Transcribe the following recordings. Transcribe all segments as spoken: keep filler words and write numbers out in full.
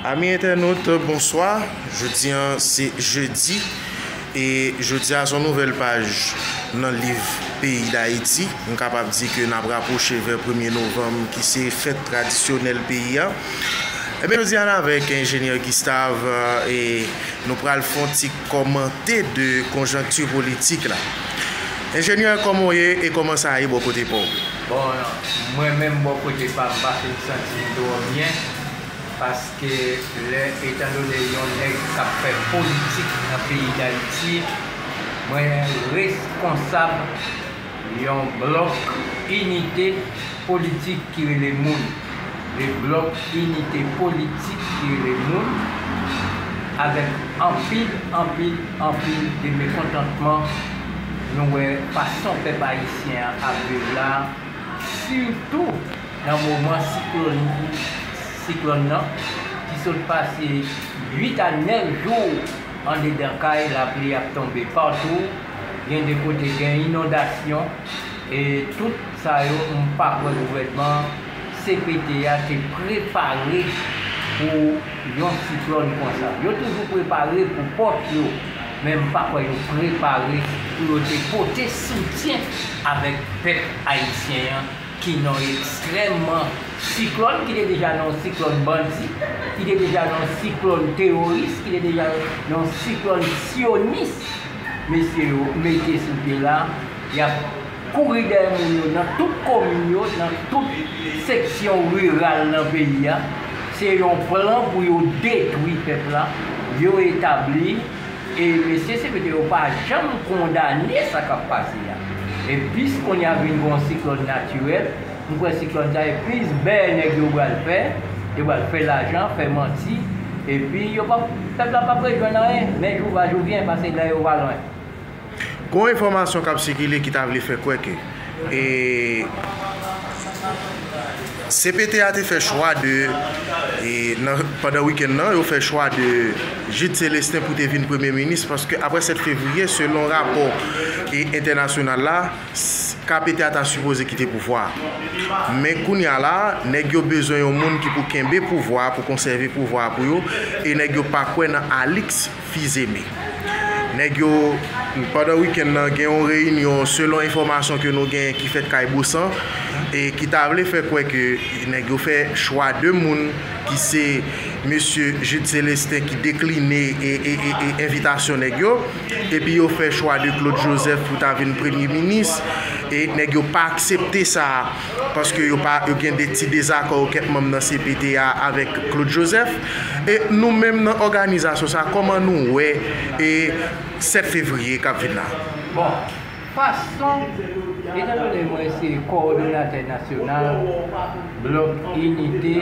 Ami entènot, bonswa. Jodi an se jedi e jodi a se yon nouvèl paj nan liv peyi Dayiti. M kapab di ke n ap rapwoche vè premye novanm ki se fèt tradisyonèl peyi a. Ebyen jodi a n avèk enjenyè Gustave e nou pral fè yon ti kòmante de konjonkti politik la. Enjenyè, kòman w ye e kòman sa ye bò kote pa w? Bon, mwen menm bò kote pa m, m pa fin santi m twò byen. Paske lè, etandone yon nèg k ap fè politik nan peyi Dayiti, mwen reskonsab yon blòk inite politik ki rele Moun. Le blòk inite politik ki rele Moun, avèk anpil, anpil, anpil de mekontantman, nou wè fason pèp ayisyen an ap viv la, sitou nan moman siklòn, siklòn nan, ki sot pase uit a nèf jou andedan kay, lapli ap tonbe patou, gen de kote gen inondasyon, e tout sa yo, m pa kwè gouvènman C P T a te prepare pou yon siklòn konsa. Yo toujou prepare pou pòch yo, men m pa kwè yo prepare pou yo te pote soutyen avèk pèp ayisyen an ki nan ekstrèmman siklòn, ki te deja nan yon siklòn bandi, ki te deja nan yon siklòn teworis, ki te deja nan yon siklòn syonis, mesye yo mete sou pye la, y ap kouri dèyè moun yo nan tout komin yo, nan tout seksyon riral nan peyi a. Se yon plan pou yo detwi pèp la, yo etabli E mesye C P T yo pa janm kondane sa k ap pase a. E plis kounye a vin gen yon siklòn natirèl, m kwè siklòn sa e plis bè nèg yo pral fè, yo pral fè lajan, fè manti, epi yo p ap, pèp la p ap rejwenn anyen, men jou va jou vyen, pase lè yo pa lwen. Gen yon enfòmasyon k ap sikile ki ta vle fè kwè ke E C P T a te fè chwa de, e nan, pandan wikenn nan, yo fè chwa de Jude Célestin pou te vin premye minis, paske apre sèt fevriye, selon rapò e entènasyonal la, K P T a ta sipoze kite pouvwa a. Men kounye a la, nèg yo bezwen yon moun ki pou kenbe pouvwa a, pou konsève pouvwa a pou yo, e nèg yo pa kwè nan Alix Fils-Aimé. Nèg yo, pandan wikenn nan, gen yon reyinyon, selon enfòmasyon ke nou genyen, ki fèt kay Bousan, e ki ta vle fè kwè ke nèg yo fè chwa de moun, ki se mesye Jude Célestin, ki dekline e, e, e, e envitasyon nèg yo, epi yo fè chwa de Claude Joseph pou ta vin premye minis, e nèg yo pa aksepte sa. Paske yo pa, yo gen de ti dezakò yo kèk manm nan C P T a avèk Claude Joseph. E nou menm nan òganizasyon sa, kòman nou wè e sèt fevriye k ap vin la? Bon, fason, etandone mwen se kowòdonatè nasyonal Blòk Inite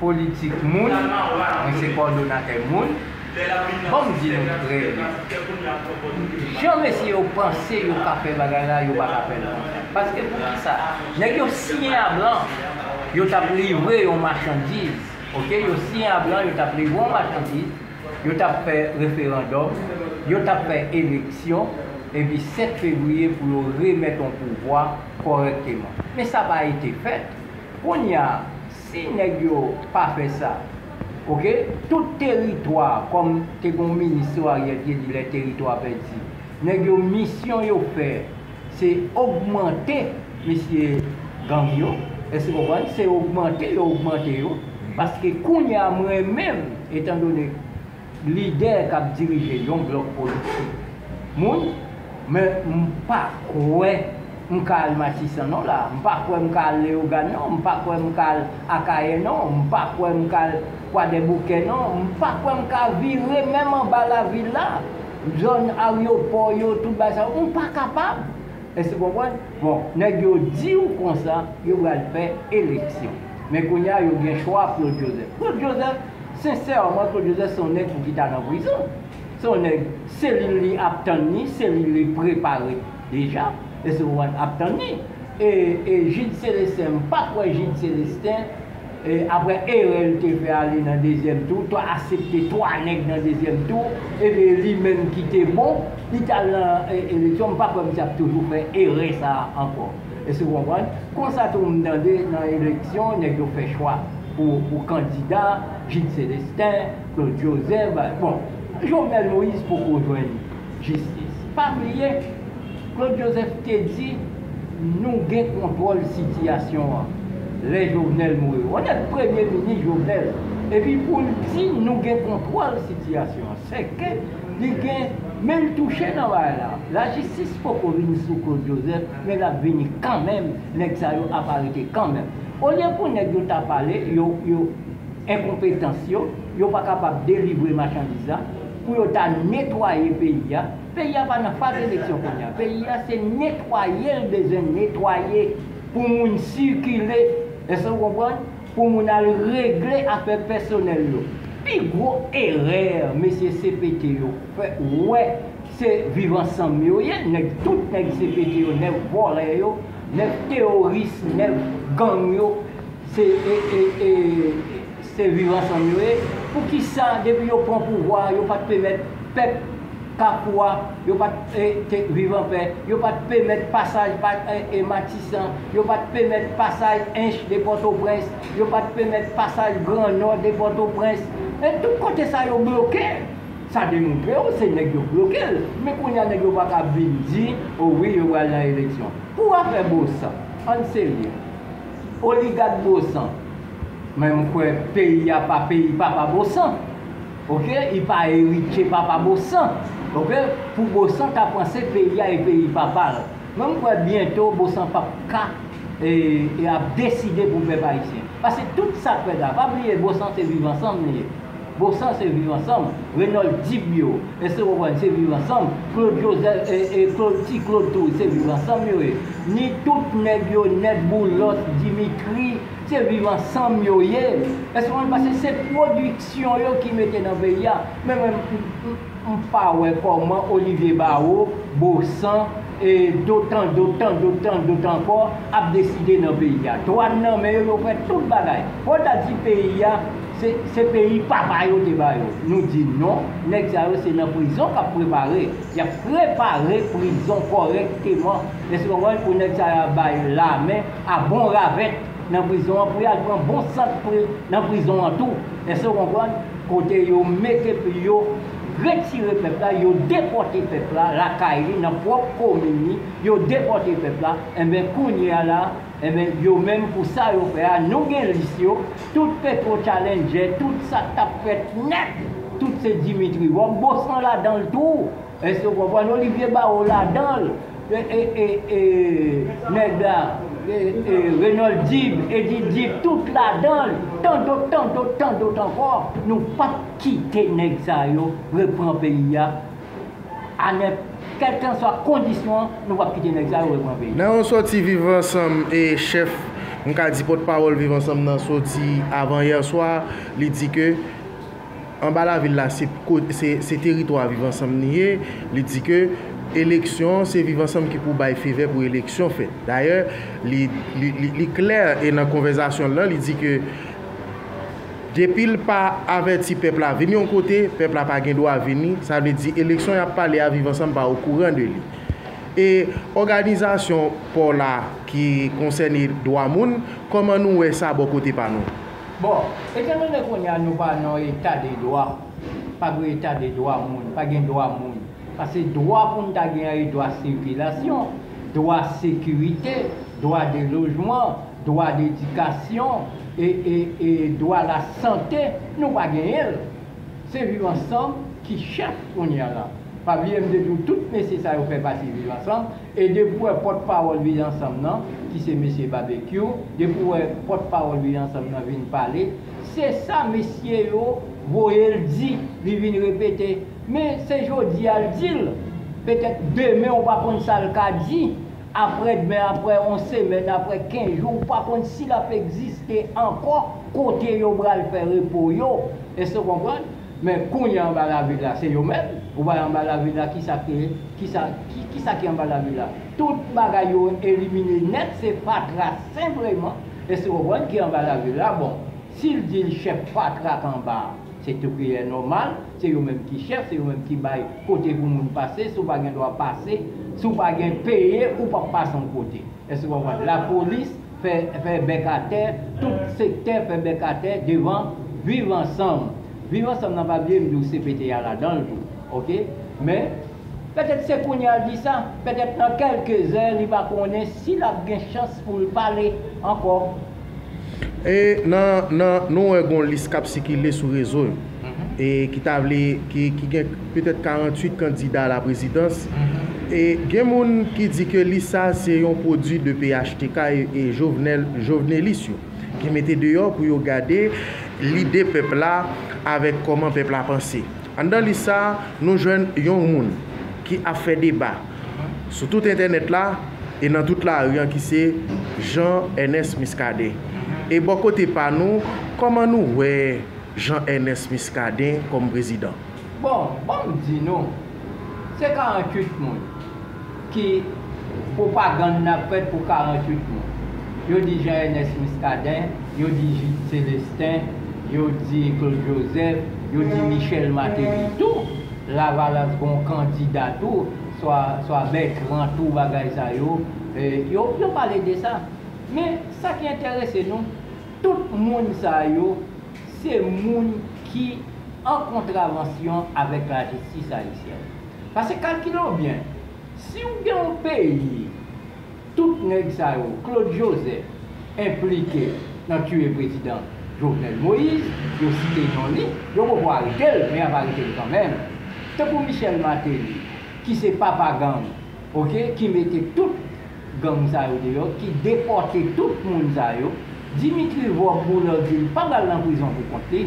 Politik Moun, mwen se kowòdonatè Moun, Ban m di nou trè byen. Jan mesye yo panse yo ka fè bagay la, yo pa ka fè l konsa. Paske poukisa? Nèg yo siyen a blan, yo t ap livre yon machandiz. Oke, yo siyen a blan, yo t ap livre yon machandiz, yo t ap fè referandòm, yo t ap fè eleksyon, epi sèt fevriye pou yo remèt yon pouvwa kòrèkteman. Men sa pa ete fèt. Kounye a, si nèg yo pa fè sa, oke, tout teritwa, kòm te gen yon minis sou Ariel ki te di lè teritwa pèdi, nèg yo misyon yo fè, se ogmante mesye gang yo, èske w konprann? Se ogmante yo ogmante yo, paske kounye a mwen menm, etandone lidè k ap dirije yon blòk politik moun, men m pa kwè m ka al Matisan non la, m pa kwè m ka al Leyogàn non, m pa kwè m ka al Akayè non, m pa kwè m ka al Kwadèboukè non, m pa kwè m ka vire menm anba lavil la, zòn aryopò yo, tout bagay sa yo, m pa kapab. Èske w konprann? Bon, nèg yo di w konsa, yo pral fè eleksyon. Men kounye a, yo gen chwa Claude Joseph. Claude Joseph, sensèman, Claude Joseph se yon nèg pou ki ta nan prizon. Se yon nèg, selil li ap tann li, selil li prepare deja. Èske w konprann? Ap tann li. E, e Jude Célestin, m pa kwè Jude Célestin E, apre erè l te fè ale nan dezyèm tou, t aksepte twa nèg nan dezyèm tou, ebyen li menm ki te bon, li t al nan e, eleksyon, m pa kwè misye ap toujou fè erè sa a ankò. Èske w konprann? Konsa tou m tande nan eleksyon, nèg yo fè chwa. Pou, pou kandida, Jude Célestin, Claude Joseph, bon, Jovenel Moïse poko jwenn jistis. Pa bliye, Claude Joseph te di, nou gen kontwòl sitiyasyon an lè Jovenel mouri. Ou nèt premye minis Jovenel. Epi pou l di nou gen kontwòl sitiyasyon an, sèke li gen men l touche nan bagay la. Lajistis poko vini sou Claude Joseph, men l ap vini kanmenm, nèg sa yo ap arete kanmenm. Olye pou nèg yo ta pale, yo, yo, enkonpetans yo, yo pa kapab delivre machandiz la, pou yo ta netwaye peyi a. Peyi a pa nan faz eleksyon kounye a. Peyi a se netwaye l bezwen netwaye pou moun sikile. Èske w konprann? Pou moun al regle afè pèsonèl yo. Pi gwo erè mesye C P T yo fè, wè, se Viv Ansanm yo ye, nèg, tout nèg C P T yo, nèg vòlè yo, nèg teworis, nèg gang yo, se, e, e, e, se Viv Ansanm yo ye. Poukisa depi yo pran pouvwa a, yo pa t pèmèt pèp Kafou a, yo pa t, e, te viv anpè, yo pa t pèmèt pasaj pa, e, e, Matisan, yo pa t pèmèt pasaj Ench de Pòtoprens, yo pa t pèmèt pasaj Gran Nò de Pòtoprens. E tout kote sa yo bloke. Sa demontre w se nèg yo bloke l. Men kounye a nèg yo pa ka vin di, o wi, yo pral nan eleksyon. Pou afè Bosan, ann serye. Oligak Bosan, men m kwè peyi a pa peyi papa Bosan. Oke? Li pa eritye papa Bosan. Oke? Pou Bosan ta panse peyi a e peyi papa l. Men m kwè byento Bosan p ap ka e, e ap deside pou pèp ayisyen. Paske tout sa k fèt la, pa bliye Bosan se Viv Ansanm li ye. Bosan se Viv Ansanm. Renold Dib yo, èske w konprann, se Viv Ansanm. Claude Joseph, e, e, Claude, Ti Claude tou, se Viv Ansanm yo ye. Ni tout nèg yo, nèt Boulos, Dimitri, se Viv Ansanm yo ye. Èske w konprann? Paske se pwodiksyon yo ki mete nan peyi a. Men mwen, m, m, m pa wè kòman Olivier Barrot, Bosan, e dotan, dotan, dotan, dotan ankò ap deside nan peyi a. Dwàn nan men yo, yo fè tout bagay. Fò w ta di peyi a, se, se peyi papa yo te ba yo. Nou di non, nèg sa yo se nan prizon k ap prepare. Y ap prepare prizon kòrèkteman. Èske w konprann? Pou nèg sa yo bay lamen a bon ravèt nan prizon an, pou y al pran bon sant pri nan prizon an tou. Èske w konprann? Kote yo mete, yo retire pèp la, yo depòte pèp la lakay li, nan pwòp komin li, yo depòte pèp la. Enben, kounye a la, enben, yo menm pou sa yo fè a, nou gen lis yo, tout Petro Challenger, tout sa k t ap fèt nèt, tout se Dimitri Vorbe, Bosan ladan l tou. Èske w konprann? Olivier Barrot ladan l. E, e, e, e, nèg la, e, e, Renold Dib, Eddy Dib, tout ladan l. Tandot, tandot, tandot ankò. Nou p ap kite nèg sa yo repran peyi a. A nen, kèlkanswa kondisyon an, nou p ap kite nèg sa yo repran peyi a. Nan yon sòti Viv Ansanm, e chèf, m ka di pòtpawòl Viv Ansanm nan sòti avan yè swa, li di ke Anba Lavil la, se ko-, se, se teritwa Viv Ansanm li ye. Li di ke eleksyon, se Viv Ansanm ki pou bay fevè pou eleksyon fèt. Dayè, li, li, li, li klè e nan konvèsasyon l lan, li di ke depi l pa avèti pèp la vin yon kote, pèp la pa gen dwa vini. Sa vle di eleksyon y ap pale a, Viv Ansanm pa okouran de li. E òganizasyon pa w la ki konsène dwa moun, kòman nou wè sa bò kote pa nou? Bon, etandone kounye a nou pa nan eta de dwa, pa gen eta de dwa moun, pa gen dwa moun. Paske dwa pou n ta gen an, e dwa sikilasyon, dwa sekirite, dwa de lojman, dwa de edikasyon, e, e, e dwa lasante, nou pa genyen l. Se Viv Ansanm ki chèf kounye a la. Pa bliye m te di w tout mesye sa yo fè pati Viv Ansanm. E depi w wè pòtpawòl Viv Ansanm nan, ki se mesye Babekyou, depi w wè pòtpawòl Viv Ansanm nan vin pale, se sa mesye yo voye l di, li vin repete. Men se jodi a l di l. Petèt demen ou pa konn sa l ka di. Aprè demen, aprè yon semèn, aprè kenz jou, ou pa konn si l ap egziste ankò kote yo pral fè repo yo. Èske w konprann? Men kounye a anba lavil la, se yo menm. Ou pa anba lavil la, kisa ki, kisa, ki, kisa ki anba lavil la? Tout bagay yo elimine nèt, se fatra senpleman. Èske w konprann ki anba lavil la? Bon, si l di l chèf fatra k anba a, se tou ki nòmal, se yo menm ki chèf, se yo menm ki bay kote pou moun pase, si w pa gen dwa pase, si w pa gen peye, ou p ap pase yon kote. Èske w konprann? Lapolis, fè, fè bèk atè, tout sektè fè bèk atè devan Viv Ansanm. Viv Ansanm nan, pa bliye m di w C P T a ladan l tou, oke? Men, petèt se kounye a l di sa, petèt nan kèlke zè li pa konnen si l ap gen chans pou l pale ankò. E nan, nan, nou wè gon lis k ap sikile sou rezo yo, e ki ta vle, ki, ki gen petèt karanntuit kandida a la prezidans. E gen moun ki di ke lis sa se yon pwodui de P H T K e, e Jovenel, jovenelis yo, ki mete deyò pou yo gade lide pèp la avèk kòman pèp la panse. Anndan lis sa, nou jwenn yon moun ki ap fè deba sou tout entènèt la e nan tout lari an, ki se Jean Ernest Muscadin. E bò kote pa nou, kòman nou wè Jean Ernest Muscadin kòm prezidan? Bon, ban m di nou, se karanntuit moun ki pwopagann nan ap fèt pou karanntuit moun. Yo di Jean Ernest Muscadin, yo di Jude Célestin, yo di Claude Joseph, yo di Michel Martelly tou. Lavalas gon kandida tou, swa, swa Bertrand tou, bagay sa yo. E, yo, yo pale de sa. Men, sa ki enterese nou, tout moun sa yo, se moun ki an kontravansyon avèk lajistis ayisyèn. Paske kalkile w byen, si w gen yon peyi, tout nèg sa yo, Claude Joseph, enplike nan tiye prezidan Jovenel Moïse, yo site non li, yo poko arete l, men y ap arete l kanmenm. Tankou Michel Martelly, ki se papa gang, oke, ki mete tout gang sa yo deyò, ki depòte tout moun sa yo. Dimitri Vorbe, Boulard di l pa pral nan prizon pou kont li.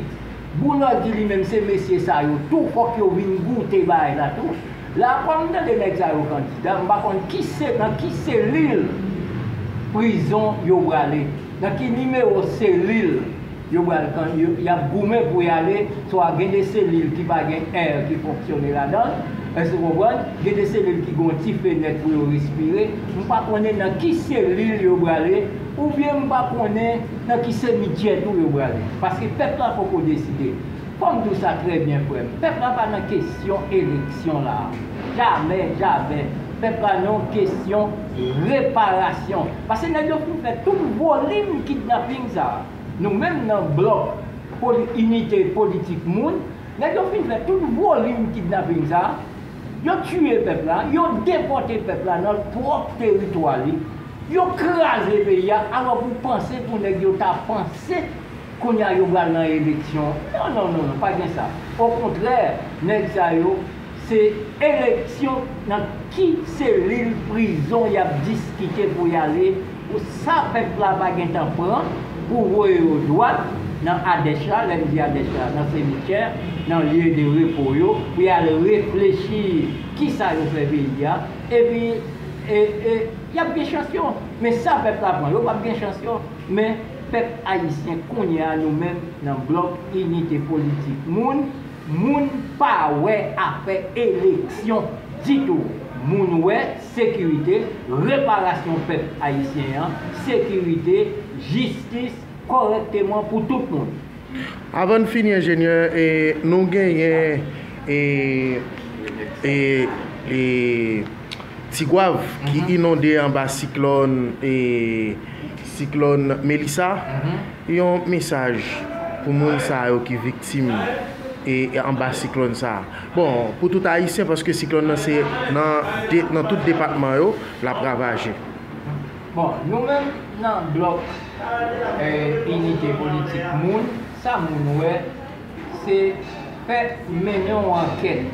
Boulard di li menm se mesye sa yo tou, fòk yo vin goute bagay la tou. La, kòm m tande nèg sa yo kandida, m pa konn ki se, nan ki selil prizon yo prale, nan ki nimewo selil yo pral kan-, yo, y ap goumen pou y ale, swa gen de selil ki pa gen è ki fonksyone ladan l, èske w konprann? Gen de selil ki gen yon ti fenèt pou yo respire. M pa konnen nan ki selil yo prale, oubyen m pa konnen nan ki semityè tou yo prale. Paske pèp la poko deside. Fò m di w sa trè byen, frè m. Pèp la pa nan kesyon eleksyon la. Jamè, jamè. Pèp la nan kesyon reparasyon. Paske nèg yo fin fè tout volim kidnaping sa a. Nou menm nan blòk poli-, inite politik moun, nèg yo fin fè tout volim kidnaping sa a, yo tiye pèp la, yo depòte pèp la nan pwòp teritwa li, yo kraze peyi a, alò pou panse pou nèg yo ta panse kounye a yo pral nan eleksyon. Non, non, non, non, pa gen sa. Okontrè, nèg sa yo, se eleksyon nan ki selil prizon y ap diskite pou y ale, pou sa pèp la pa gentan pran, pou voye yo dwat nan adèch la, lè m di adèch la, nan semityè, nan lye de repo yo, pou y al reflechi kisa yo fè peyi a, epi, e, e, y ap gen chans yo. Men sa pèp la pran, yo p ap gen chans yo. Men pèp ayisyen kounye a, nou menm nan blòk inite politik moun, moun pa wè afè eleksyon ditou. Moun wè sekirite, reparasyon pèp ayisyen an, sekirite, jistis kòrèkteman pou tout moun. Avan n fini, enjenyè, e, nou genyen, e, e, e, Tigwav ki inonde anba siklòn, e, siklòn Melissa. Yon mesaj pou moun sa yo ki viktim, e, anba siklòn sa a. Bon, pou tout Ayisyen, paske siklòn nan se nan de-, nan tout depatman yo l ap ravaje. Bon, nou menm nan blòk, e, inite politik moun, sa moun wè, se fè mennen yon ankèt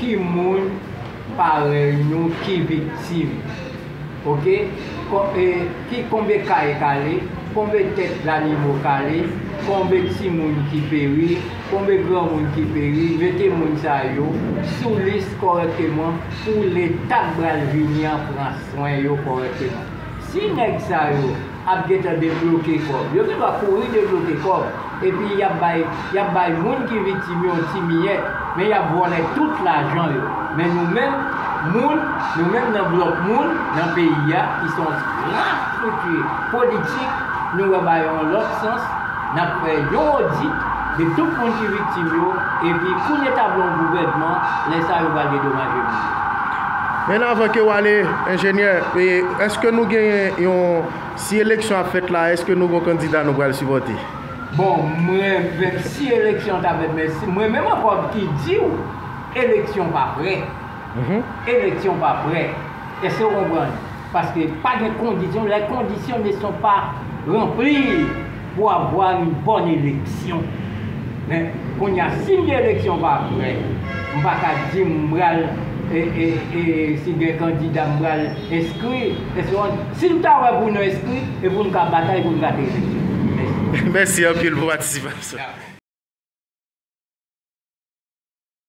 ki moun parèy nou ki viktim. Oke? Kon-, e, ki, konbe kay kale, konbe tèt zanimo kale, konbe timoun ki peri, konbe granmoun ki peri, mete moun sa yo sou lis kòrèkteman pou leta k pral vini an pran swen yo kòrèkteman. Si nèg sa yo ap gentan debloke kòb, yo gendwa kouri debloke kòb, epi y ap bay, y ap bay moun ki viktim yo yon ti miyèt, men y ap vòlè tout lajan yo. Men nou menm, moun, nou menm nan blòk moun, nan peyi a, ki se yon gran estrikti politik, nou wè bagay yon lòt sans, n ap fè yon odit de tout moun ki viktim yo, epi kou n etabli yon gouvènman, lè sa yo pral dedomaje moun yo. Men avan ke w ale, enjenyè, e, èske nou genyen yon Si eleksyon ap fèt la, èske nou gon kandida nou pral sipòte? Bon, mwen menm, si eleksyon ta fèt, men si, mwen menm ankò ki di w, eleksyon pa prè. Eleksyon pa prè. Èske w konprann? Paske pa gen kondisyon, les conditions ne sont pas remplies pour avoir une bonne élection. Men kounye a, si m gen eleksyon pa prè, m pa ka di m pral, e, e, e, si gen kandida m pral enskri. Èske w konprann? Si m ta wè pou nou enskri, e pou n ka batay pou n gate eleksyon. Mèsi. Mèsi anpil pou patisipasyon.